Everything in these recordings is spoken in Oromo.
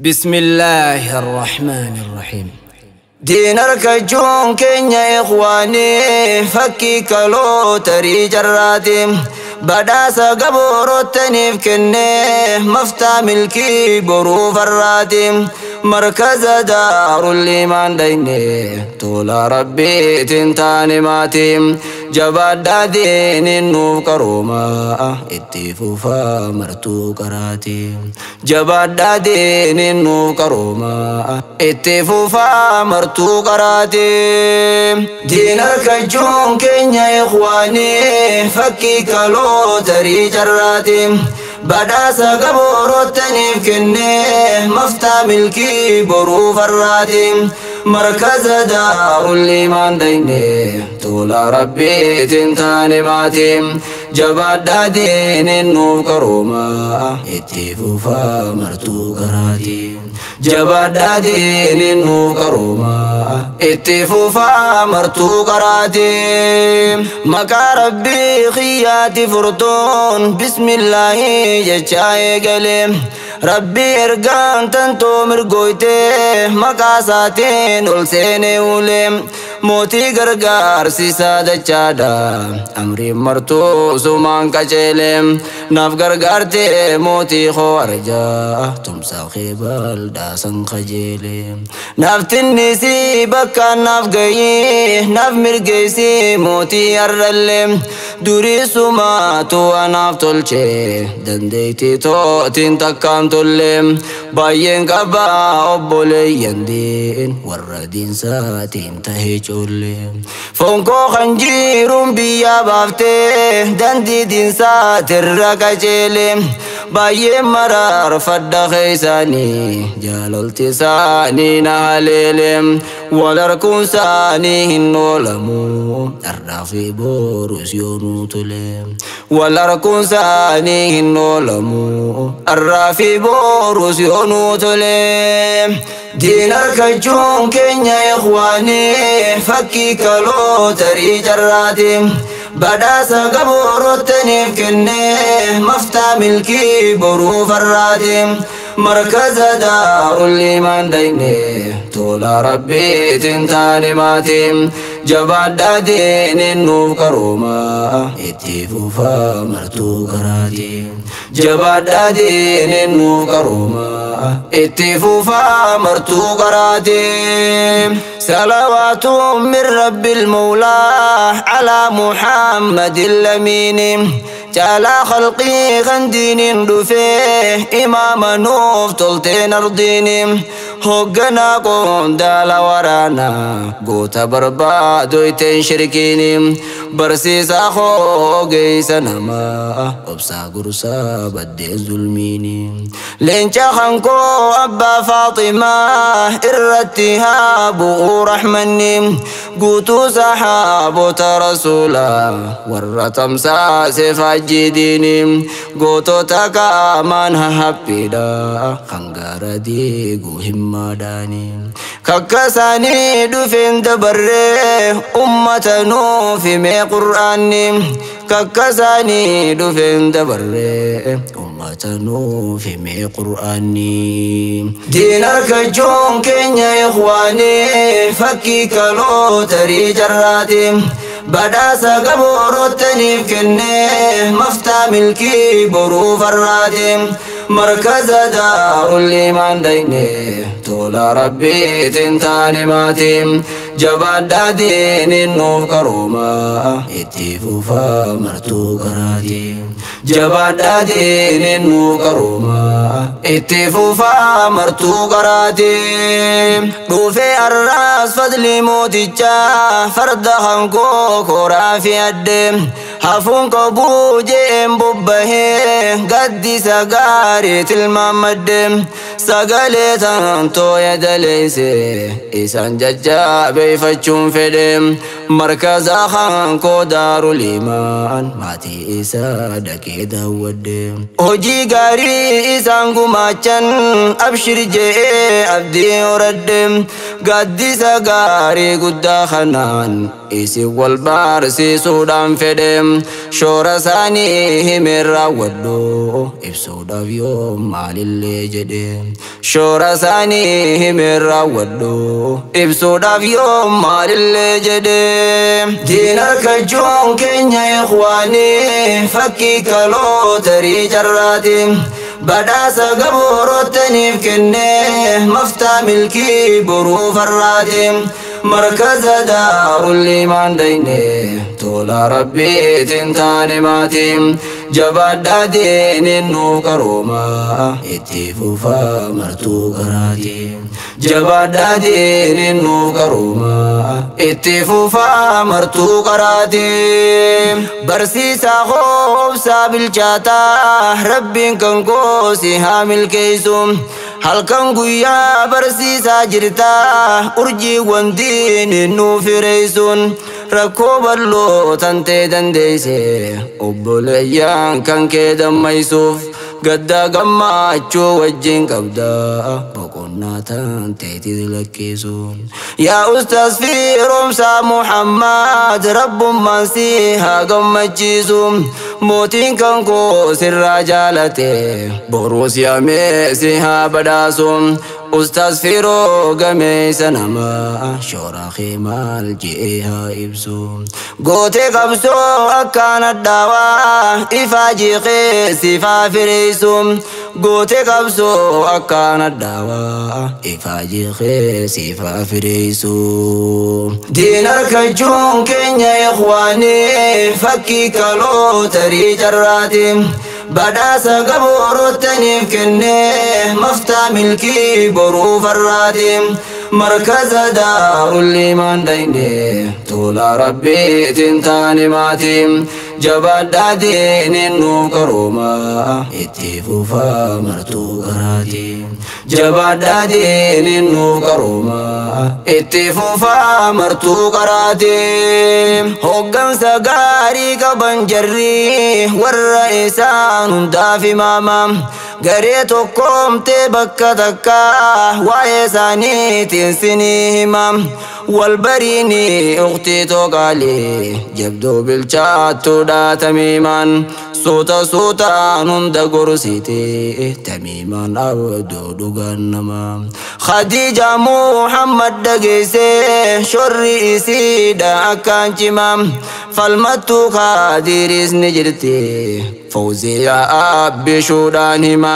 بسم الله الرحمن الرحيم. دين arkachuun keenya ikhwaanii fakkii kaloo tarii jarraati. Badhaasa gaboorottaniif kennee maftaa milkii boruu farraati. Markaza daarul imaan dhayne tola rabbiitiin taane maati. Jabaadhaa diiniin nuuf qarooma itti fufaa martuu qaraati. Jabaadhaa diiniin nuuf qarooma itti fufaa martuu qaraati. Diin arkachuun keenya ikhwaanii fakkii kaloo tarii jarraati. Badhaasa gaboorottaniif kennee maftaa milkii boruu farraati. Markaza daarul imaan dhayne tola rabbiitiin taane maati. Jabaadhaa diiniin nuuf qarooma itti fufaa martuu qaraati. Jabaadhaa diiniin nuuf qarooma itti fufaa martuu qaraati. Maqaa rabbii xiyyaati furtuun bismillaahi jechaa eegale. Rabbii ergaan tantoo mirgooytee maqaa isaatiin ol seenee ulee. Mootii gargaarsiisaa dachaadha amriin martuu sumaan qajeele. Naaf gargaartee mootii koo arjaa tumsaa kee bal'aasan qajeele. Naaf tinnisii bakka naaf gayii naaf mirgeessii mootii har'allee. Durii sumaatu anaaf tolchee dandeettii tootiin takkaan tolle. Baay'een qabaa obboleeyyan diin warra diinsaatiin tahee coolle. Foon koo kan jiruun biyyaa baaftee dandii diinsaatirra qajeele. Baay'een maraarfadha keessaanii jaalalti isaanii na haleele. Wal harkuun isaanii hin oolamu har'aa fi borus yoonuu tole. Wal harkuun isaanii hin oolamu har'aa fi borus yoonuu tole. Diin arkachuun keenya ikhwaanii fakkii kaloo tarii jarraati. Badhaasa gaboorottaniif kennee maftaa milkii boruu farraati. Markaza daarul imaan dhayne tola rabbiitiin taane maati. Jabaadhaa diiniin nuuf qarooma itti fufaa martuu qaraati. Jabaadhaa diiniin nuuf qarooma itti fufaa martuu qaraati. Salawaatu min rabbil mawlaa alaa Muhammadil lamiini. Caalaa khalqii kan diiniin dhufee imaama nuuf tolteen ardiini. Hoogganaa qondaala waraanaa goota barbaadu ittiin shirkiini. Barsiisaa hoogeessa namaa obsaa gursaa baddeen zulmiini. Leenca hankoo abbaa Faaximaa irratti haa bu'uu rahmanni. Guutuu sahaabota rasuulaa warra tamsaase fajjidiini. Gootota qaamaan hahaphiidha kan gaara diigu himmaadhaani. Kakkasaanii dhufeen dabarree ummata nuuf himee qur'aanni. Kakkasaanii dhufeen dabarree ummata nuuf himee qur'aanni. Diin arkachuun keenya ikhwaanii fakkii kaloo tarii jarraati. Badhaasa gaboorottaniif kennee maftaa milkii boruu farraati. Markaza daarul imaan dhayne tola rabbiitiin taane maati. Jabaadhaa diiniin nuuf qarooma itti fufaa martuu qaraati. Jabaadhaa diiniin nuuf qarooma itti fufaa martuu qaraati. Dhufee har'aas fadli mootichaa farda hankoo koraa fi addee. Hafuun qabuu jeen bobbahee gaddisa gaarii tilmaamadde. Sagalee tantoo yadaleesse isaan jajjabeeffachuun fedhe. Markaza hankoo daarul imaan maatii isaa dhaqee daawwadhe. Hojii gaarii isaan gumaachan abshir je'ee abdii horadhe. Gaddisa gaarii guddaa kanaan isin wal barsiisuudhaan fedhe. Shoora isaanii himeen raawwadhu ibsuudhaaf yoo maalillee jedhe. Shoora isaanii himeen raawwadhu ibsuudhaaf yoo maalillee jedhe. Diin harkachuun keenya ikhwaanii fakkii kaloo tarii carraati. Badhaasa gaboorottaniif kenne maftaa milkii boruu farraati. Markaza daarul imaan dayne tola rabbiitiin taane maati. Jabaadhaa diiniin nuuf qarooma itti fufaa martuu qaraati. Jabaadhaa diiniin nuuf qarooma itti fufaa martuu qaraati. Barsiisaa hoobsaa bilchaataa rabbiin kan koo si haa milkeessu. Halkan guyyaa barsiisaa jirtaa urjiiwwan diiniin nuuf hireessuun. Rakkoo bal'oo tantee dandeesse obboleeyyaan kan kee dammaysuuf gaddaa gammachuu wajjin qabda boqonnaa tanteetis lakkeessuun. Yaa ustaas Firoomsaa Muhammad rabbummaan si haa gammachiisu mootiin kan koo sirraa jaalate boruu si hamee si haa badhaasu. Ustaas Firoo gameessa namaa shoora kee maal je'ee haa ibsu. Gootee qabsoo akkaan addaawaa ifaa jeeqee sifaa fireessu. Gootee qabsoo akkaan addaawaa ifaa jeeqee sifaa fireessu. Diin harkachuun keenya ikhwaanii fakkii kaloo tarii carraati. Badhaasa gaboorottaniif kenne maftaa milkii boruu farraati. Markaza daarul imaan dayne tola rabbiitiin taane maati. Jabaadhaa diiniin nuuf qarooma itti fufaa martuu qaraati. Jabaadhaa diiniin nuuf qarooma itti fufaa martuu qaraati. Hoggansa gaarii qaban jarri warra isaan hundaaf himaama. Garee tokkoomtee bakka takka waa'ee isaaniitiin sinii hima. Wal bariini ukhtii toqaalee jabduu bilchaattuudha tamiimaan. Suuta suutaan hunda gorsite tamiimaan abduu dhugaan nama. Khadiija Muhammad dhageesse shorri isiidha akkaan cima. Falmattuu kaadiris ni jirti Fawziyaa abbishuudhaan hima.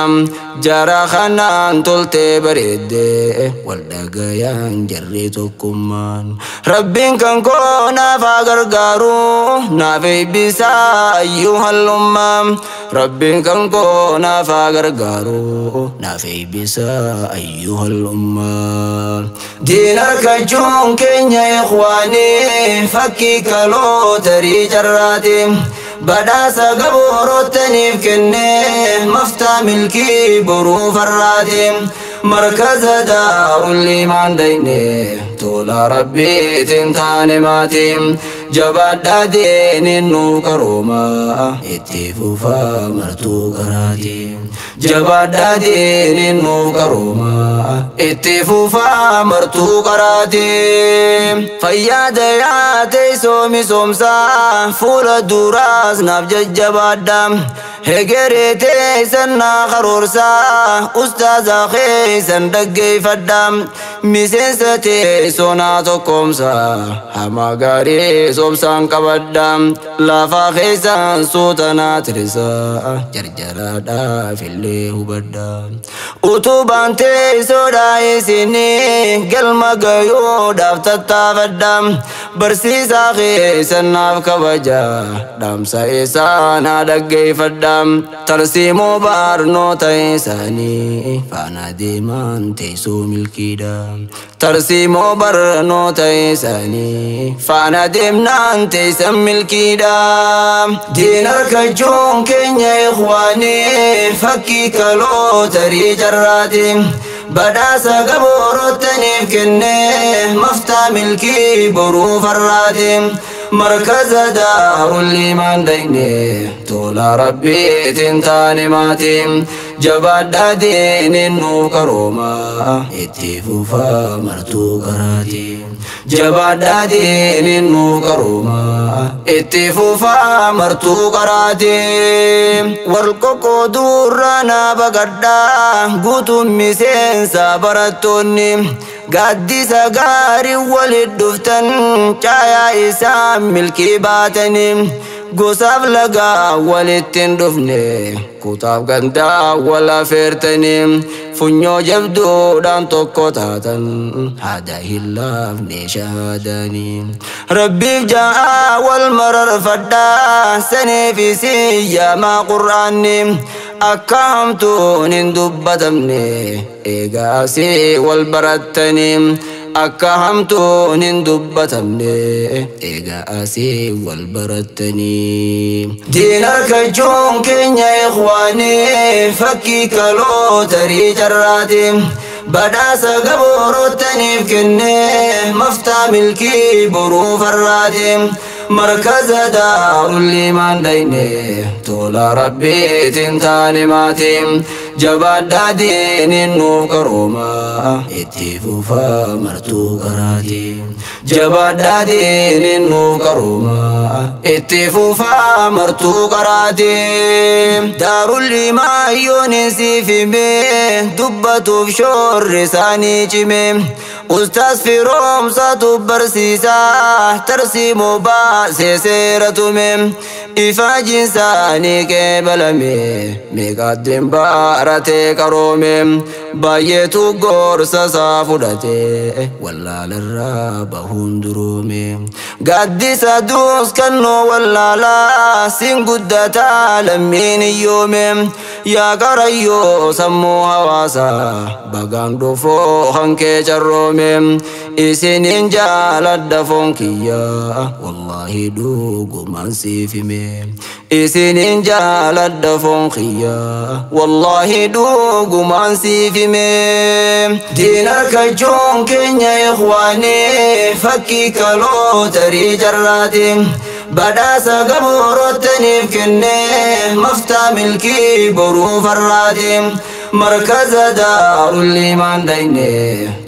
Jara kanaan toltee bareedde wal dhagayaan jarri tokkummaan. Rabbiin kan koo naaf haa gargaaru naaf eebbisaa ayyuu hallummaa. Rabbiin kan koo naaf haa gargaaru naaf eebbisaa ayyuu hallummaa. Diin harkachuun keenya ikhwaanii fakkii kaloo tarii carraati. Badhaasa gaboorottaniif kenne maftaa milkii boruu farraati. Markaza daarul imaan dayne tola rabbiitiin taane maati. Jabaadhaa diiniin nuuf qarooma itti fufaa martuu qaraati. Jabaadhaa diiniin nuuf qarooma itti fufaa martuu qaraati. Fayyaa dayaa teessoo misoomsaa fuula duraas naaf jajjabaadha. Hegeree teessan naa karoorsaa ustaaza keessan dhaggeeffadha. Miseensa teessoo naa tokkoomsaa hamaa gaarii soobsaan qabadha. Lafa keessan suuta naa tirsaa jarjaraadhaaf illee hubadha. Utubaan teessoodha isinii galma gayuudhaaf tattaafadha. Barsiisaa keessan naaf kabaja dhaamsa isaa naa dhaggeeffadha. Tarsiimoo barnoota isaanii faana deemaan teessoo milkiidha. Tarsiimoo barnoota isaanii faana deemnaan teessan milkiidha. Diin harkachuun keenya ikhwaanii fakkii kaloo tarii carraati. Badhaasa gaboorottaniif kenne maftaa milkii boruu farraati. Markaza Daarul Iimaan dhayne tola Rabbiitiin taane maatii. Jabaadhaa diiniin nuuf qarooma itti fufaa martuu qaraatii. Jabaadhaa diiniin nuuf qarooma itti fufaa martuu qaraatii. Wal qoqqooduurra naa baqadhaa guutuun miseensa barattoonni. Gaaddisa gaarii walit dhuftan caayaa isaa milkii baatanii. Gosaaf lagaa walitti hin dhufne kutaaf gandaa wal afeertanii. Funyoo jabduudhaan tokko taatan haada hin laafne shahaadanii. Rabbiif ja'a wal mararfadhaa saniif isin yaamaa qur'aanni. Akka hamtuun hin dubbatamne eegaa asii wal barattanii. Akka hamtuun hin dubbatamne eegaa asii wal barattanii. Diin harkachuun keenya ikhwaanii fakkii kaloo tarii carraati. Badhaasa gaboorottaniif kennee maftaa milkii boruu farraati. Markaza Daarul Iimaan dhayne tola Rabbiitiin taane maatii. Jabaadhaa diiniin nuuf qarooma itti fufaa martuu qaraatii. Jabaadhaa diiniin nuuf qarooma itti fufaa martuu qaraatii. Daarul Iimaan yoon siif hime dubbatuuf shoorri isaanii cime. Ustaas Firoomsaatu barsiisaa tarsiimoo baasee seera tume. Ifaajiin isaanii qeebalame meeqaattiin baaratee qaroome. Baay'eetu gorsa isaa fudhate wallaalarraa bahuun duroome. Gaaddisa duus kannoo wallaalaa siin guddataa lammiin iyyoome. Yaa qarayyoo sammuu hawaasaa bagaan dhufoo hankee carroome. Isiniin jaaladha foon kiyyaa wallaahi dhugumaan siif hime. Isiniin jaaladha foon kiyyaa wallaahi dhugumaan siif hime. Diin harkachuun keenya ikhwaanii fakkii kaloo tarii carraati. Badhaasa gaboorottaniif kennee maftaa milkii boruu farraati. Markaza Daarul Iimaan dhayne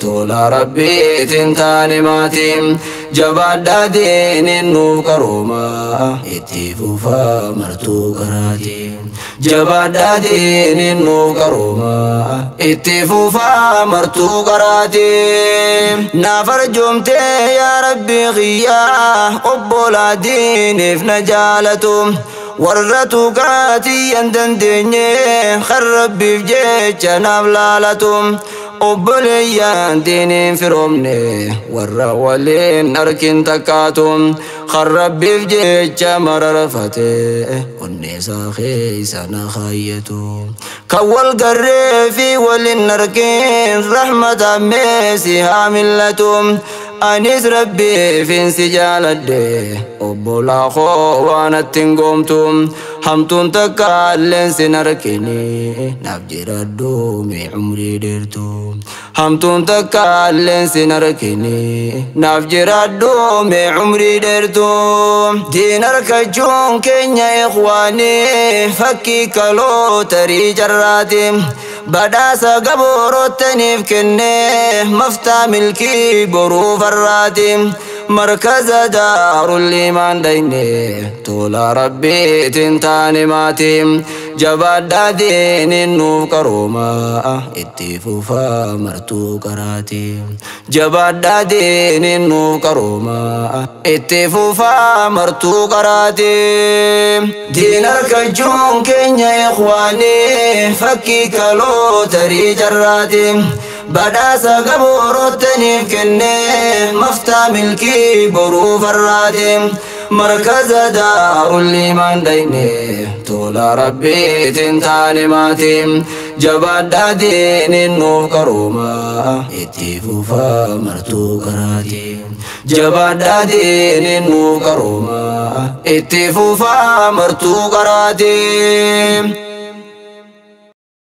tola Rabbiitiin taane maatii. Jabaadhaa diiniin nuuf qarooma itti fufaa martuu qaraatii. Jabaadhaa diiniin nuuf qarooma itti fufaa martuu qaraatii. Naaf arjoomtee yaa Rabbi kiyyaa obbolaa diiniif na jaalatu. Warra tuqaatii hin dandeenye kan Rabbiif jecha naaf laalatu. Obboleeyyaan diiniin firoomne warra waliin arkin takkaatu. Kan Rabbiif jecha mararfate onneesaa keessa na kaayyatu. Kan wal garree fi waliin arkin rahmata meesi haa millatu. Anis Rabbiifin si jaaladhe obbolaa koo waan atti hin goomtu. Hamtuun takka illeen sin argine naaf jiraadhu mee umrii dheertu. Hamtuun takka illeen sin argine naaf jiraadhu mee umrii dheertu. Diin harkachuun keenya ikhwaanii fakkii kaloo tarii carraati. Badhaasa gaboorottaniif kennee maftaa milkii boruu farraati. Markaza Daarul Iimaan dhayne tola Rabbiitiin taane maatii. Jabaadhaa diiniin nuuf qarooma itti fufaa martuu qaraatii. Jabaadhaa diiniin nuuf qarooma itti fufaa martuu qaraatii. Diin harkachuun keenya ikhwaanii fakkii kaloo tarii carraati. Badhaasa gaboorottaniif kennee maftaa milkii boruu farraati. Markaza Daarul Iimaan dhayne tola Rabbiitiin taane maatii. Jabaadhaa diiniin nuuf qarooma itti fufaa martuu qaraatii. Jabaadhaa diiniin nuuf qarooma itti fufaa martuu qaraatii.